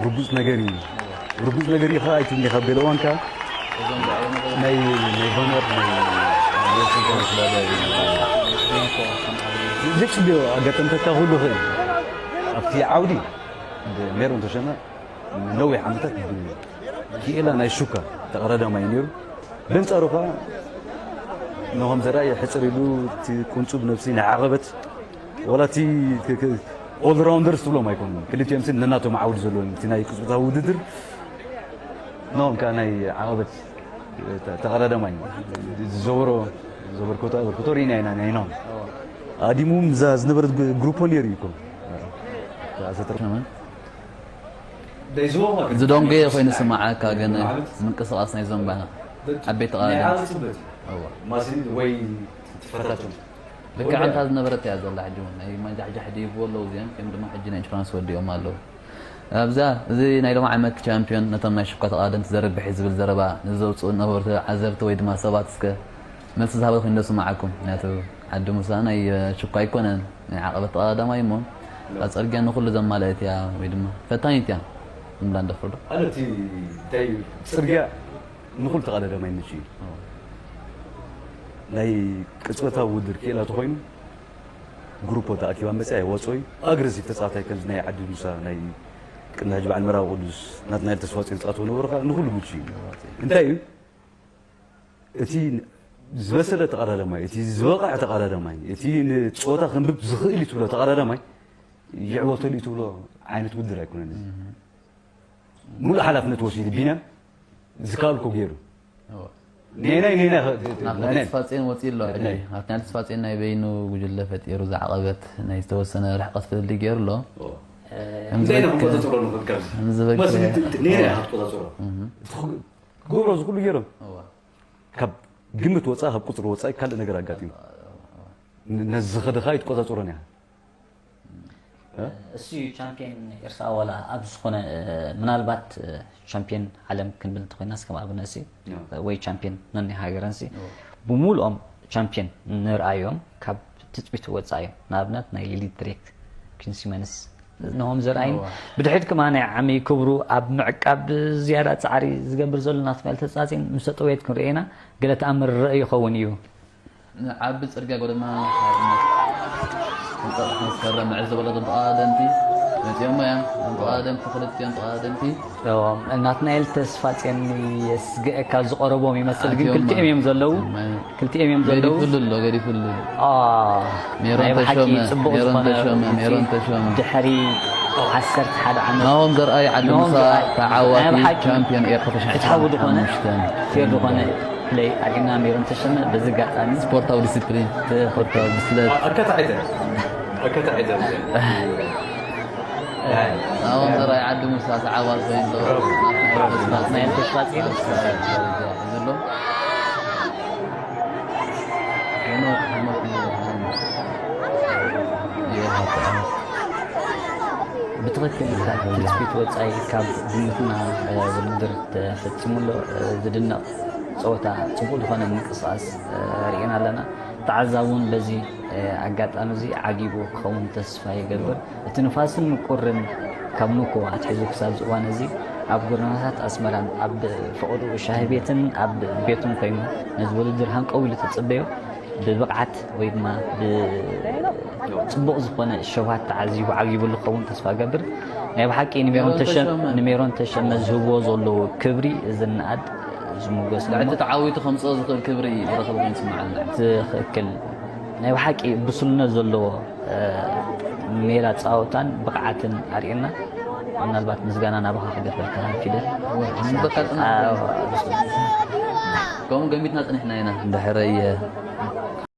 ርጉጽ ነገር እዩ። ርጉጽ ነገር እዩ ከዓ ኣይትብልኒ ካብ ገለ እዋን ከዓ ናይ ናይ ሆነር ናይ ዘይጽብዮ ኣጋጠምተካ ኩሉ ኽእል ኣብቲ ዓውዲ ሜሮን ተሸመ ነዊሕ ዓመታት ክኢላ ናይ ሹካ ተቐዳዳማይ ነይሩ። በንጻሩ ከዓ ነሆም ዘርኣይ ሕጽር ኢሉ እቲ ቁንጹብ ነብሲ ናይ ዓቐበት ወላ እቲ ኦልራውንደርስ ትብሎም ኣይኮኑን። ክልቲኦም ስን ነናቶም ዓውዲ ዘለዎም እቲ ናይ ቅጽበታዊ ውድድር ነሆም ከዓ ናይ ዓቐበት ተቐዳዳማይ ዝዘበሮ ዘበርኮቶ ኣበርኮቶ ርኢና ኢና ናይ ነሆም ኣዲሙ ምዛ ዝነበረት ግሩፖ ነይሩ እዩ እኮ ዝደንጎየ ኮይኑ ስማዓካ ግን ምንቅስቃስ ናይ ዞምባ ዓበይቲ ናይ ቃላት ዓመት ጽበት እዋ። ማስን ወይ ትፈታቶም ልክዕ እንታ ዝነበረት እያ ዘላ። ሕጂ እውን ናይ ማንጃሕጃሕ ድይብዎ ኣለዉ እዚኦም እዮም ድማ ሕጂ ናይ ኢንሹራንስ ወዲኦም ኣለዉ። ኣብዛ እዚ ናይ ሎም ዓመት ቻምፒዮን ነቶም ናይ ሽኳ ተቓደምቲ ዘርብሕ እዩ ዝብል ዘረባ ንዘውፅኡ ነበርቲ ዓዘብቲ ወይ ድማ ሰባት እስከ መልሲ ዝሃበ ኮይኑ ስማዓኩም። ምክንያቱ ዓዲ ሙሳ ናይ ሽኳ ኣይኮነን ናይ ዓቐበት ተቓዳማይ እሞ ኣብ ፅርግያ ንኩሉ ዘማለአት እያ ወይ ድማ ፈታኒት እያ ምብላ ንደፍር ዶ? ኣነ እቲ እንታይ እዩ፣ ፅርግያ ንኹሉ ተቐዳዳማይ ምቹ እዩ። ናይ ቅጽበታዊ ውድድር ክኢላ ተኾይኑ ግሩፖ ተኣኪባ መፅያ ይወፅኦ እዩ። ኣግረሲቭ ተፃዋታይ ከምዚ ናይ ዓዲ ሙሳ ናይ ቅድሚ ሕጂ በዓል መራዊ ቅዱስ ናትናኤል ተስፋፅዮን ዝፃወትዎ ነበሩ ከዓ ንኹሉ ምቹ እዩ። እንታይ እዩ እቲ ዝበሰለ ተቐዳዳማይ እቲ ዝበቕዐ ተቐዳዳማይ እቲ ንፀወታ ከንብብ ዝኽእል እዩ ትብሎ ተቐዳዳማይ ይዕወተሉ እዩ ትብሎ ዓይነት ውድድር ኣይኮነን። ሙሉእ ሓላፍነት ወሲዱ ቢንያም ዝከኣልኩ ገይሩ ነናይ ነናይ ናትናኤል ተስፋፅዮን ወፂኡ ኣሎ። ናትናኤል ተስፋፅዮን ናይ በይኑ ጉጅለ ፈጢሩ ዝዓቐበት ናይ ዝተወሰነ ርሕቀት ፍልልይ ገይሩ ኣሎ። እንታይ ኢና ክንቆፃፀሮ ንኽእል ካብዚ? ነናይ ክትቆፃፀሮ። ትገብሮ እዚ ኩሉ ገይሮም ካብ ግምት ወፃኢ ካብ ቁፅሪ ወፃኢ ካልእ ነገር ኣጋጢሙ ነዚ ዝኸደኻ ይትቆፃፀሮን እያ። እሱ ቻምፒየን ኤርትራ ዋላ ኣብ ዝኾነ ምናልባት ቻምፒየን ዓለም ክንብል እንተኮይናስ ከም ኣብነት ወይ ቻምፒየን ነናይ ሃገረንሲ ብሙሉኦም ቻምፒየን ንርኣዮም ካብ ትፅቢት ወፃኢ እዮም። ንኣብነት ናይ ሊሊት ድሬክ፣ ኪንሲመንስ ነሆም ዘርኣይን ብድሕሪት ከማ ናይ ዓሚ ክብሩ ኣብ ምዕቃብ ዝያዳ ፃዕሪ ዝገብር ዘሎ ናትናኤል ተስፋፅዮን ምስ ተጠወየት ክንርኢ ኢና። ገለ ተኣምር ርእ ይኸውን እዩ። ዓቢ ፅርግያ ጎደና ሓርነት ህንፃ መስከረም ንዕዘበሎ ቶም ተቐዳደምቲ መፂኦሞ እዮም። ቶም ተቐዳደምቲ ክልቲኦም ተቐዳደምቲ ናትናኤል ተስፋፅዮን የስግእ ካብ ዝቐረቦም ይመስል ግን ክልቲኦም እዮም ዘለዉ። ክልቲኦም እዮም ዘለዉ። ገዲፉሉ ኣሎ ገዲፉሉ። ናይ ብሓቂ ፅቡቕ ዝኾነ ድሕሪ ዓሰርተ ሓደ ዓመት ናሆም ዘርኣይ ዓዲ ሙሳ ተዓዋቲ ቻምፒዮን ኤርትራ ተሽዓተ ፍትሓዊ ዝኾነ ፌር ዝኾነ ፕለይ ኣሪና ሜሮን ተሸመ በዚ ኣጋጣሚ ስፖርታዊ ዲስፕሊን ስፖርታዊ ብስለት ኣካታዒተ ኣካታዒተ ኣሁን ዘራይ ዓዲ ሙሳ ተዓባር ኮይኑ ናይ ተስፋ ዘሎ ብትኽክል ካብ ትፅቢት ወፃኢ ካብ ግምትና ውድድር ተፈፂሙ ኣሎ። ዝድነቕ ፀወታ ፅቡቕ ዝኾነ ምንቅስቓስ ርኢና ኣለና። ተዓዛቢ እውን በዚ ኣጋጣሚ እዚ ዓጊቡ ክኸውን ተስፋ ይገብር። እቲ ንፋስን ቁርን ካብ ንኮ ኣትሒዙ ክሳብ ዝእዋን እዚ ኣብ ጎደናታት ኣስመራን ኣብ ፈቐድኡ ሻሂ ቤትን ኣብ ቤቱን ኮይኑ ነዚ ውድድር ሃንቀው ኢሉ ተፀበዮ ብብቕዓት ወይ ድማ ብፅቡቕ ዝኾነ ሸውሃት ተዓዚቡ ዓጊቡ ዝኸውን ተስፋ ገብር። ናይ ብሓቂ ንሜሮን ተሸመ ዝህብዎ ዘለዎ ክብሪ ዝነኣድ ዝሙገስ ልዕሊ ተዓዊቱ ከምፅኦ ዝኽእል ክብሪ ይረኸብ ኮይኑ ይስምዓኒ። ትኽክል። ናይ ብሓቂ ብሱልነት ዘለዎ ሜላ ፃወታን ብቕዓትን ኣርእየና። ምናልባት ምስጋና ናባኻ ክገፈልካ ፊደል። ከምኡ ገሚትና ፅኒሕና ኢና። እንድሕረይ